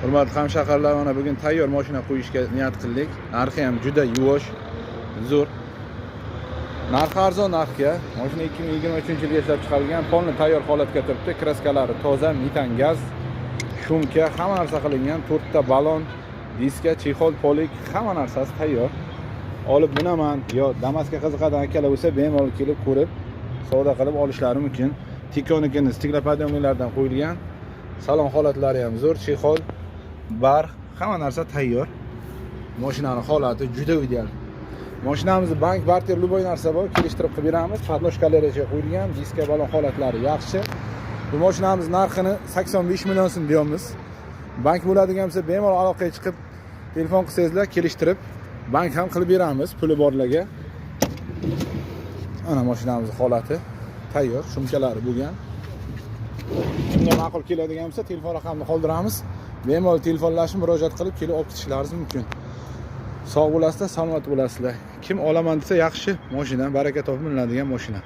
Hurmatli hamshaharlar, mana bugun tayyor mashina qo'yishga niyat qildik. Narxi ham juda yuvosh, zo'r. Narxi arzon narxga. Mashina 2023-yilga ishlab chiqarilgan, полный tayyor holatga turibdi. Краска lari toza, metan gaz, шумка, hamma narsa qilingan, to'rtta balon, diska, чехол, полик, hamma narsasi tayyor. Olib minaman yo Damasga qiziqadigan akalar bo'lsa, bemalol kelib ko'rib, savdo qilib olishlari mumkin. Tikonikini стеклоподъёмник lardan qo'yilgan. Salon holatlari ham zo'r, чехол, bar, hamma narsa tayyor. Mashinani holati juda ideal. Mashinamizni bank, barter, любой narsa bor, kelishtirib qilib beramiz. Подножка larigacha qo'yilgan, diska, balon holatlari yaxshi. Bu mashinamiz narxini 85 million so'm deyapmiz. Bank bo'ladigan bo'lsa, bemalol aloqaga chiqib, telefon qilsangizlar, kelishtirib, bank ham qilib beramiz puli borlarga. Ana mashinamiz holati tayyor, шумка lari bo'lgan. Kimga ma'qul keladigan bo'lsa, telefon raqamini qoldiramiz. Bemalol telefonlashib, murojaat qilib, kelib olib ketishlaringiz mumkin. Sog' bo'lasizlar, salomat bo'lasizlar. Kim olaman desa, yaxshi mashina, baraka topib miniladigan mashina.